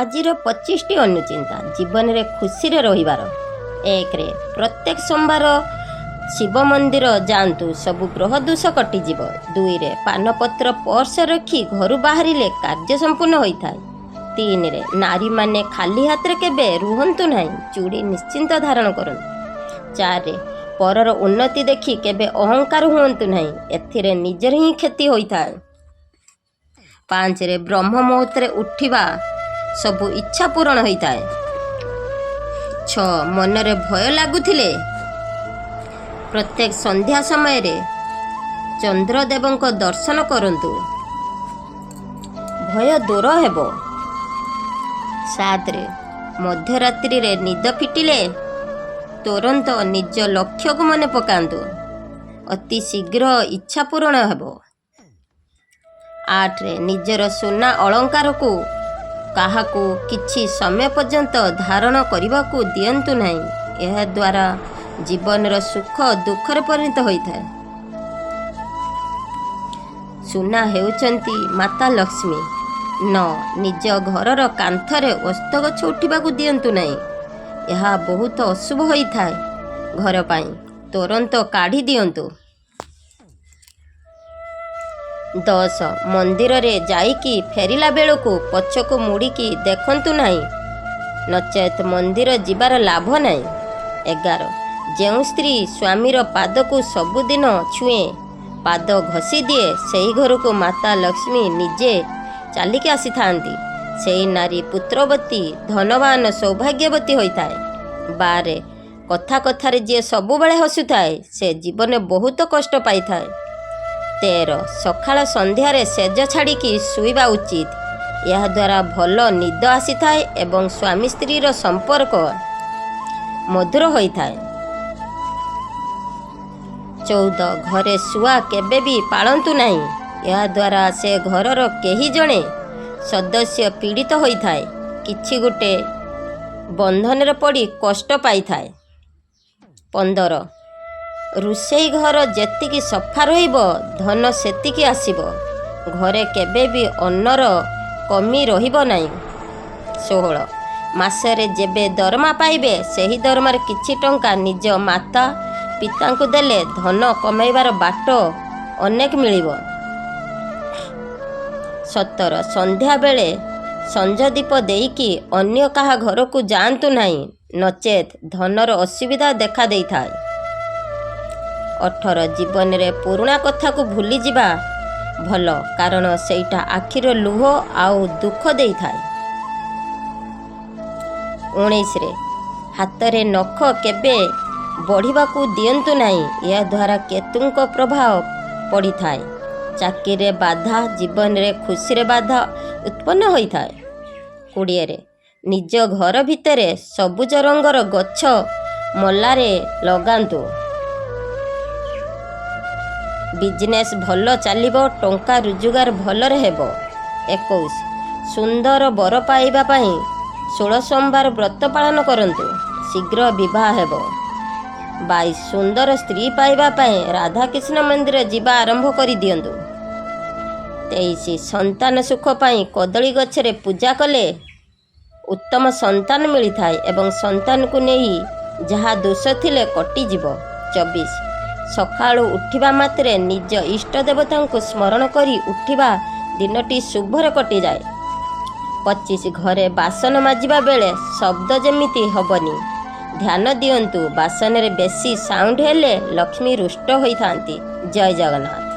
ଆଜିର 25ଟି ଅନୁଚିନ୍ତା ଜୀବନରେ ଖୁସିରେ ରହିବାର। 1ରେ, ପ୍ରତ୍ୟେକ ସୋମବାର ଶିବ ମନ୍ଦିର ଯାଆନ୍ତୁ, ସବୁ ଗ୍ରହ ଦୋଷ କଟିଯିବ। 2ରେ, ପାନପତ୍ର ପର୍ସ ରଖି ଘରୁ ବାହାରିଲେ କାର୍ଯ୍ୟ ସମ୍ପୂର୍ଣ୍ଣ ହୋଇଥାଏ। 3ରେ, ନାରୀମାନେ ଖାଲି ହାତରେ କେବେ ରୁହନ୍ତୁ ନାହିଁ, ଚୁଡ଼ି ନିଶ୍ଚିନ୍ତ ଧାରଣ କରନ୍ତୁ। 4ରେ, ପରର ଉନ୍ନତି ଦେଖି କେବେ ଅହଙ୍କାର ହୁଅନ୍ତୁ ନାହିଁ, ଏଥିରେ ନିଜର ହିଁ କ୍ଷତି ହୋଇଥାଏ। 5ରେ, ବ୍ରହ୍ମ ମୁହୂର୍ତ୍ତରେ ଉଠିବା ସବୁ ଇଚ୍ଛା ପୂରଣ ହୋଇଥାଏ। 6, ମନରେ ଭୟ ଲାଗୁଥିଲେ ପ୍ରତ୍ୟେକ ସନ୍ଧ୍ୟା ସମୟରେ ଚନ୍ଦ୍ରଦେବଙ୍କ ଦର୍ଶନ କରନ୍ତୁ, ଭୟ ଦୂର ହେବ। 7ରେ, ମଧ୍ୟରାତ୍ରିରେ ନିଦ ଫିଟିଲେ ତୁରନ୍ତ ନିଜ ଲକ୍ଷ୍ୟକୁ ମନେ ପକାନ୍ତୁ, ଅତି ଶୀଘ୍ର ଇଚ୍ଛା ପୂରଣ ହେବ। 8ରେ, ନିଜର ସୁନା ଅଳଙ୍କାରକୁ କାହାକୁ କିଛି ସମୟ ପର୍ଯ୍ୟନ୍ତ ଧାରଣ କରିବାକୁ ଦିଅନ୍ତୁ ନାହିଁ, ଏହାଦ୍ୱାରା ଜୀବନର ସୁଖ ଦୁଃଖରେ ପରିଣତ ହୋଇଥାଏ। ସୁନା ହେଉଛନ୍ତି ମାତା ଲକ୍ଷ୍ମୀ। 9, ନିଜ ଘରର କାନ୍ଥରେ ଓସ୍ତ ଗଛ ଉଠିବାକୁ ଦିଅନ୍ତୁ ନାହିଁ, ଏହା ବହୁତ ଅଶୁଭ ହୋଇଥାଏ ଘର ପାଇଁ, ତୁରନ୍ତ କାଢ଼ି ଦିଅନ୍ତୁ। 10, ମନ୍ଦିରରେ ଯାଇକି ଫେରିଲା ବେଳକୁ ପଛକୁ ମୁଡ଼ିକି ଦେଖନ୍ତୁ ନାହିଁ, ନଚେତ୍ ମନ୍ଦିର ଯିବାର ଲାଭ ନାହିଁ। 11, ଯେଉଁ ସ୍ତ୍ରୀ ସ୍ୱାମୀର ପାଦକୁ ସବୁଦିନ ଛୁଏଁ, ପାଦ ଘଷି ଦିଏ, ସେହି ଘରକୁ ମାତା ଲକ୍ଷ୍ମୀ ନିଜେ ଚାଲିକି ଆସିଥାନ୍ତି। ସେହି ନାରୀ ପୁତ୍ରବତୀ, ଧନବାନ, ସୌଭାଗ୍ୟବତୀ ହୋଇଥାଏ। 12, କଥା କଥାରେ ଯିଏ ସବୁବେଳେ ହସୁଥାଏ, ସେ ଜୀବନରେ ବହୁତ କଷ୍ଟ ପାଇଥାଏ। 13, ସକାଳ ସନ୍ଧ୍ୟାରେ ଶେଯ ଛାଡ଼ିକି ଶୋଇବା ଉଚିତ, ଏହାଦ୍ୱାରା ଭଲ ନିଦ ଆସିଥାଏ ଏବଂ ସ୍ୱାମୀ ସ୍ତ୍ରୀର ସମ୍ପର୍କ ମଧୁର ହୋଇଥାଏ। 14, ଘରେ ଶୁଆ କେବେ ବି ପାଳନ୍ତୁ ନାହିଁ, ଏହାଦ୍ୱାରା ସେ ଘରର କେହି ଜଣେ ସଦସ୍ୟ ପୀଡ଼ିତ ହୋଇଥାଏ, କିଛି ଗୋଟେ ବନ୍ଧନରେ ପଡ଼ି କଷ୍ଟ ପାଇଥାଏ। 15, ରୋଷେଇ ଘର ଯେତିକି ସଫା ରହିବ, ଧନ ସେତିକି ଆସିବ, ଘରେ କେବେ ବି ଅନ୍ନର କମି ରହିବ ନାହିଁ। 16, ମାସରେ ଯେବେ ଦରମା ପାଇବେ, ସେହି ଦରମାରେ କିଛି ଟଙ୍କା ନିଜ ମାତା ପିତାଙ୍କୁ ଦେଲେ ଧନ କମାଇବାର ବାଟ ଅନେକ ମିଳିବ। 17, ସନ୍ଧ୍ୟାବେଳେ ସଞ୍ଜ ଦୀପ ଦେଇକି ଅନ୍ୟ କାହା ଘରକୁ ଯାଆନ୍ତୁ ନାହିଁ, ନଚେତ୍ ଧନର ଅସୁବିଧା ଦେଖା ଦେଇଥାଏ। 18, ଜୀବନରେ ପୁରୁଣା କଥାକୁ ଭୁଲିଯିବା ଭଲ, କାରଣ ସେଇଟା ଆଖିର ଲୁହ ଆଉ ଦୁଃଖ ଦେଇଥାଏ। 19ରେ, ହାତରେ ନଖ କେବେ ବଢ଼ିବାକୁ ଦିଅନ୍ତୁ ନାହିଁ, ଏହାଦ୍ୱାରା କେତୁଙ୍କ ପ୍ରଭାବ ପଡ଼ିଥାଏ, ଚାକିରିରେ ବାଧା, ଜୀବନରେ ଖୁସିରେ ବାଧା ଉତ୍ପନ୍ନ ହୋଇଥାଏ। 20ରେ, ନିଜ ଘର ଭିତରେ ସବୁଜ ରଙ୍ଗର ଗଛ ମଲାରେ ଲଗାନ୍ତୁ, ବିଜନେସ୍ ଭଲ ଚାଲିବ, ଟଙ୍କା ରୋଜଗାର ଭଲରେ ହେବ। 21, ସୁନ୍ଦର ବର ପାଇବା ପାଇଁ 16 ସୋମବାର ବ୍ରତ ପାଳନ କରନ୍ତୁ, ଶୀଘ୍ର ବିବାହ ହେବ। 22, ସୁନ୍ଦର ସ୍ତ୍ରୀ ପାଇବା ପାଇଁ ରାଧାକୃଷ୍ଣ ମନ୍ଦିର ଯିବା ଆରମ୍ଭ କରିଦିଅନ୍ତୁ। 23, ସନ୍ତାନ ସୁଖ ପାଇଁ କଦଳୀ ଗଛରେ ପୂଜା କଲେ ଉତ୍ତମ ସନ୍ତାନ ମିଳିଥାଏ ଏବଂ ସନ୍ତାନକୁ ନେଇ ଯାହା ଦୋଷ ଥିଲେ କଟିଯିବ। 24, ସକାଳୁ ଉଠିବା ମାତ୍ରେ ନିଜ ଇଷ୍ଟ ଦେବତାଙ୍କୁ ସ୍ମରଣ କରି ଉଠିବା ଦିନଟି ଶୁଭରେ କଟିଯାଏ। 25, ଘରେ ବାସନ ମାଜିବା ବେଳେ ଶବ୍ଦ ଯେମିତି ହେବନି ଧ୍ୟାନ ଦିଅନ୍ତୁ, ବାସନରେ ବେଶୀ ସାଉଣ୍ଡ ହେଲେ ଲକ୍ଷ୍ମୀ ରୁଷ୍ଟ ହୋଇଥାନ୍ତି। ଜୟ ଜଗନ୍ନାଥ।